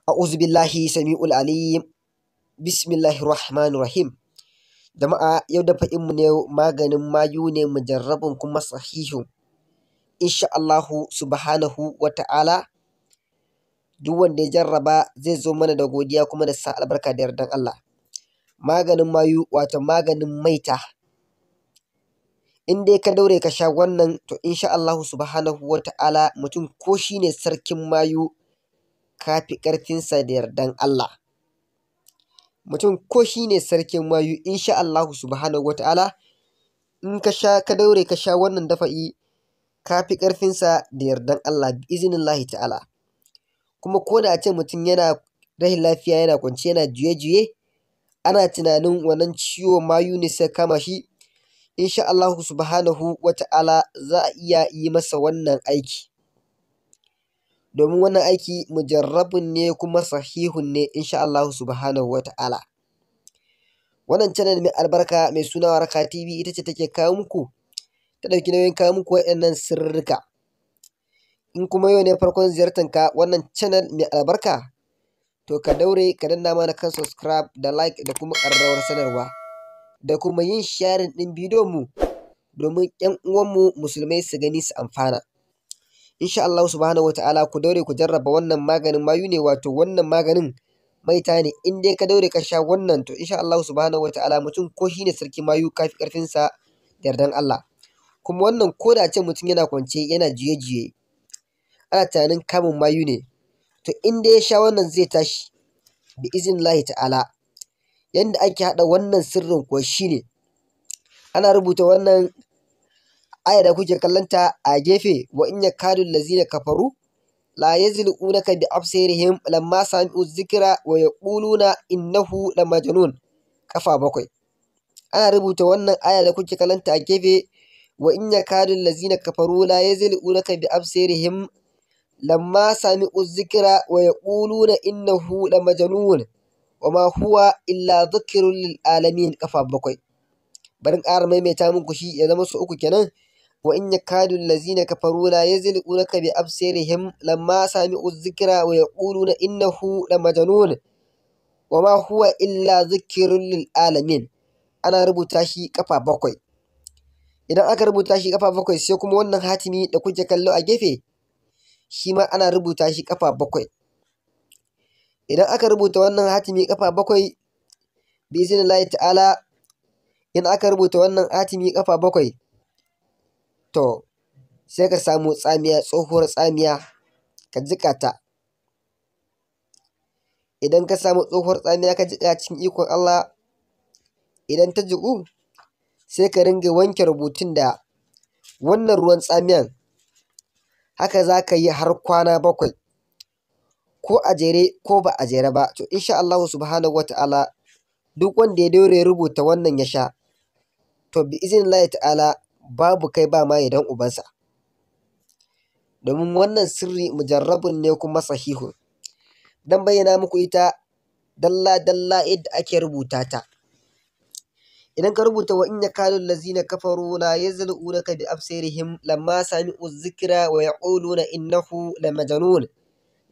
A'udhu billahi sami'ul alim. Bismillahir rahmanir rahim. Jama'a, yau da mu ne maganin mayu ne, mujarrabin kuma sahihun. Insha Allahu subhanahu wa ta'ala, duk wanda ya jarraba zai zo mana da godiya kuma da sa albarka da yardan Allah. Maganin mayu, wato maganin maita. In dai ka daure ka sha wannan, to insha Allahu subhanahu wa ta'ala, mutum ko shi ne sarkin mayu, ka fi ƙarfinsa da yardan Allah. Mutum ko shi ne sarkin mayu, insha Allahu subhanahu wa ta'ala, in ka sha, ka daure ka sha wannan dafa'i, ka fi ƙarfinsa da yardan Allah bi iznillahi ta'ala. Kuma ko da a ce mutum yana rashin lafiya, yana kwance, yana juye-juye, ana tunanin wannan ciwo mayu ne suka kama shi, insha Allahu subhanahu wa ta'ala za a iya yi masa wannan aiki. Domin wannan aiki mujarrabun ne kuma sahihun ne, insha Allahu subhanahu wa ta'ala. Wannan channel mai albarka mai suna Waraka TV ita ce take kawo muku, ta ɗauki nauyin kawo muku waɗannan sirrika. In kuma yau ne farkon ziyartanka wannan channel mai albarka, to ka daure ka danna mana kan subscribe da like da kuma ƙararrawar sanarwa, da kuma yin sharing ɗin bidiyon mu domin ƴan uwanmu musulmai su gani su amfana. Insha Allahu subhanahu wa ta'ala, ku daure ku jarraba wannan maganin mayu ne, wato wannan maganin maita ne. In dai ka daure ka sha wannan, to insha Allahu subhanahu wa ta'ala, mutum ko shi ne sarkin mayu, ka fi ƙarfinsa da yardan Allah. Kuma wannan ko da a ce mutum yana kwance yana juye-juye, ana tunanin kamun mayu ne, to in dai ya sha wannan zai tashi bi iznillahi ta'ala. Yanda ake haɗa wannan sirrin kuwa shine, ana rubuta wannan aya da kuke kallonta a gefe: wa in yakadu allazina kafaru la yazliqunaka bi absarihim lamma sami'u dhikra wa yaquluna innahu lamajnun, kafa bakwai. Ana rubuta wannan aya da kuke kallonta a gefe: wa in yakadu allazina kafaru la yazliqunaka bi absarihim lamma sami'u dhikra wa yaquluna innahu lamajnun wa ma huwa illa dhikrun lil alamin, kafa bakwai. Bari in ƙara maimaita muku shi ya zama su uku kenan: wa in yakadu allazina kafaru la yazliqunaka bi absarihim lamma sami'u dhikra wa yaquluna innahu lamajnun wa ma huwa illa dhikrun lil alamin. Ana rubuta shi kafa bakwai. Idan aka rubuta shi kafa bakwai, sai kuma wannan hatimi da kuke kallo a gefe, shi ma ana rubuta shi kafa bakwai. Idan aka rubuta wannan hatimi kafa bakwai, bi iznillahi ta'ala, in aka rubuta wannan hatimi kafa bakwai, to sai ka samu tsamiya, tsohuwar tsamiya, ka jiƙa ta. Idan ka samu tsohuwar tsamiya ka jiƙa, cikin ikon Allah idan ta jiƙu, sai ka ringa wanke rubutun da wannan ruwan tsamiyan. Haka za ka yi har kwana 7, ko a jere ko ba a jere ba. To insha Allahu subhanahu wa ta'ala, duk wanda ya daure ya rubuta wannan ya sha, to bi iznillahi ta'ala babu kai ba maye don ubansa. Domin wannan sirri mujarrabun ne kuma sahihun. Dan bayyana muku ita dalla dalla yadda ake rubuta ta. Idan ka rubuta wa in yakadu allazina kafaru la yazlu'unaka bi absarihim lamma sami'u dhikra wa yaquluna innahu lamajnun,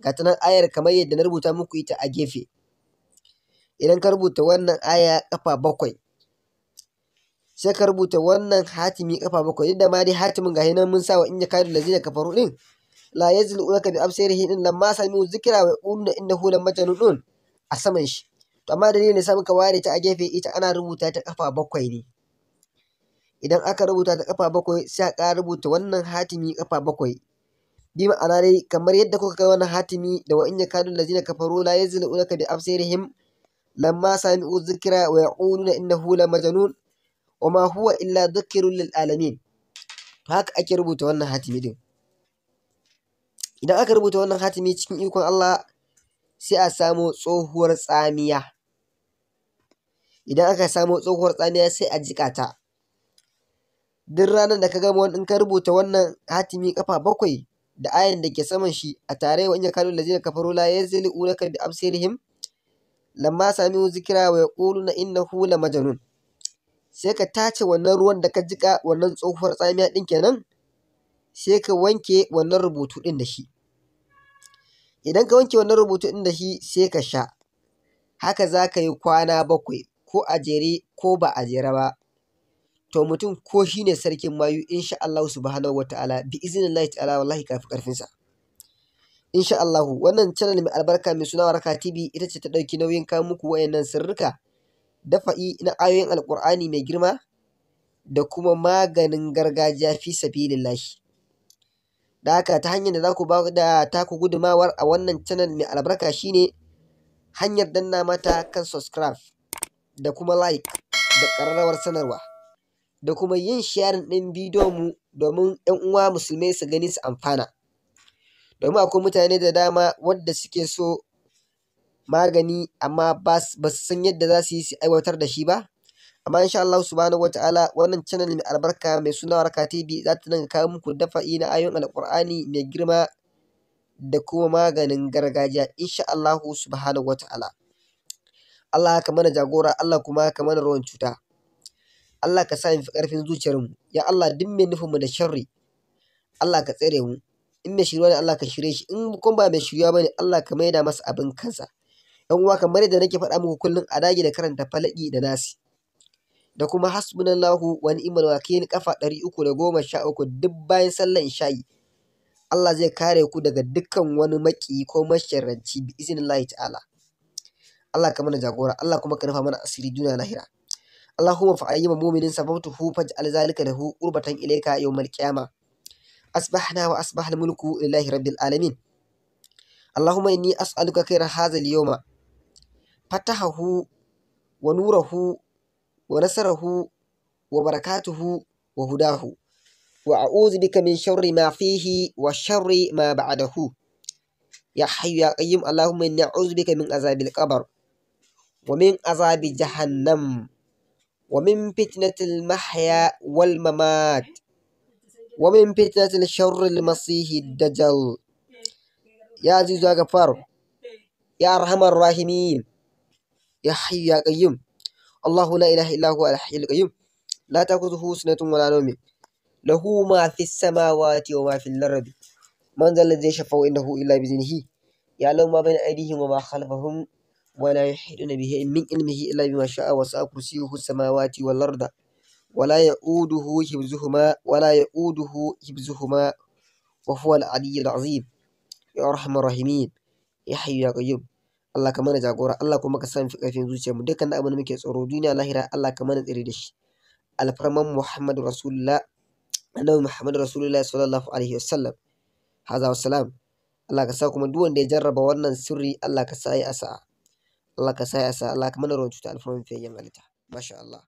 ga ta nan ayar kamar yadda na rubuta muku ita a gefe. Idan ka rubuta wannan aya kafa bakwai, sai ka rubuta wannan hatimi kafa bakwai. Duk da ma dai hatimin gashi nan mun sa wa in yakadu allazina kafaru din la yazlu'unaka bi absarihim din lamma sami'u dhikra wa yaquluna innahu lamajnun a saman shi. To amma dalilin da yasa muka ware ta a gefe, ita ana rubuta ta kafa bakwai ne. Idan aka rubuta ta kafa bakwai, sai a ƙara rubuta wannan hatimi kafa bakwai. Bi ma'ana dai kamar yadda kuka ga wannan hatimi da wa in yakadu allazina kafaru la yazlu'unaka bi absarihim lamma sami'u dhikra wa yaquluna innahu lamajnun wa ma huwa illa dhikrun lil alamin. To haka ake rubuta wannan hatimi din. Idan aka rubuta wannan hatimi, cikin ikon Allah sai a samo tsohuwar tsamiya. Idan aka samo tsohuwar tsamiya, sai a jiƙa ta. Duk ranar da ka gama in ka rubuta wannan hatimi kafa bakwai da ayan da ke saman shi a tare, wa in yakadu allazina kafaru la yazli'unaka bi absarihim lamma sami'u dhikra wa yaquluna innahu lamajnun, sai ka tace wannan ruwan da ka jiƙa wannan tsohuwar tsamiya ɗin kenan, sai ka wanke wannan rubutu ɗin da shi. Idan ka wanke wannan rubutu ɗin da shi sai ka sha. Haka za ka yi kwana 7 ko a jere ko ba a jere ba. To mutum ko shi ne sarkin mayu insha Allahu subhanahu wa ta'ala bi iznillahi ta'ala wallahi ka fi ƙarfinsa. Insha Allahu wannan channel mai albarka mai suna Waraka TV ita ce ta ɗauki nauyin kawo muku wayannan sirrika, dafa'i na ayoyin Alƙur'ani mai girma da kuma maganin gargajiya fi sabilillahi. Da haka ta hanyar da za ku ba da taku gudumawar a wannan channel mai albarka shine hanyar danna mata kan subscribe da kuma like da ƙararrawar sanarwa da kuma yin sharing ɗin bidiyon mu domin 'yan uwa musulmai su gani su amfana. Domin akwai mutane da dama wadda suke so magani amma ba su san yadda za su yi su aiwatar da shi ba. Amma insha Allahu subhanahu wa ta'ala wannan channel mai albarka mai suna Waraka TV za ta dinga kawo muku dafa'i na ayoyin Alƙur'ani mai girma da kuma maganin gargajiya insha Allahu subhanahu wa ta'ala. Allah ka mana jagora, Allah kuma ka mana ruwan cuta. Allah ka sa mu fi ƙarfin zuciyarmu. Ya Allah duk mai nufin mu da sharri Allah ka tsare mu. In mai shiryuwa ne Allah ka shirye shi, in kuma ba mai shiryuwa ba ne Allah ka maida masa abin kansa. 'Yan uwa kamar yadda nake faɗa muku kullum a dage da karanta Falaki da Nasi da kuma Hasbunallahu wa ni'mal wakil ƙafa 313 duk bayan sallar isha'i. Allah zai kare ku daga dukkan wani maƙiyi ko masharranci bi iznillahi ta'ala. Allah ka mana jagora, Allah kuma ka rufa mana asiri duniya lahira. Allahumma fa ayyuma mu'minin sababtuhu faj'al zalika lahu qurbatan ilayka yawmal qiyamah. Asbahna wa asbahal mulku lillahi rabbil alamin. Allahumma inni as'aluka khayra hadha al-yawma fatahahu wa nurahu wa nasarahu wa barakatuhu wa hudahu wa a'udhu bika min sharri ma fihi wa sharri ma ba'dahu. Ya hayyu ya qayyum Allahumma inni a'udhu bika min azabil qabr wa min azabi jahannam wa min fitnatil mahya wal mamat wa min fitnatil sharril masihid dajjal. Ya azizu ya ghaffar ya arhamar rahimin ya hayyu ya qayyum. Allahu la ilaha illa huwa al-hayyul qayyum la ta'khudhuhu sinatun wa la nawm lahu ma fis samawati wa ma fil ardi man dhal ladhi yashfa'u indahu illa bi idhnihi ya'lamu ma bayna aydihim wa ma khalfahum wa la yuhituna bihi min ilmihi illa bima sha'a wasi'a kursiyyuhu as-samawati wal arda wa la ya'uduhu hifzuhuma wa la ya'uduhu hifzuhuma wa huwa al-'aliyyul 'azim. Ya arhamar rahimin ya hayyu ya qayyum. Allah ka mana jagora, Allah kuma ka sa mu fi ƙarfin zuciyarmu. Dukkan abin da muke tsoro duniya lahira Allah ka mana tsare da shi. Alfarman Muhammadu Rasulullah, Annabi Muhammadu Rasulullah sallallahu alaihi wasallam. Haza wassalam. Allah ka sa kuma duk wanda ya jarraba wannan sirri Allah ka sa ya sa'a. Allah ka sa ya sa'a, Allah ka mana ruwan cuta alfarman fiyayyen halitta. Masha Allah.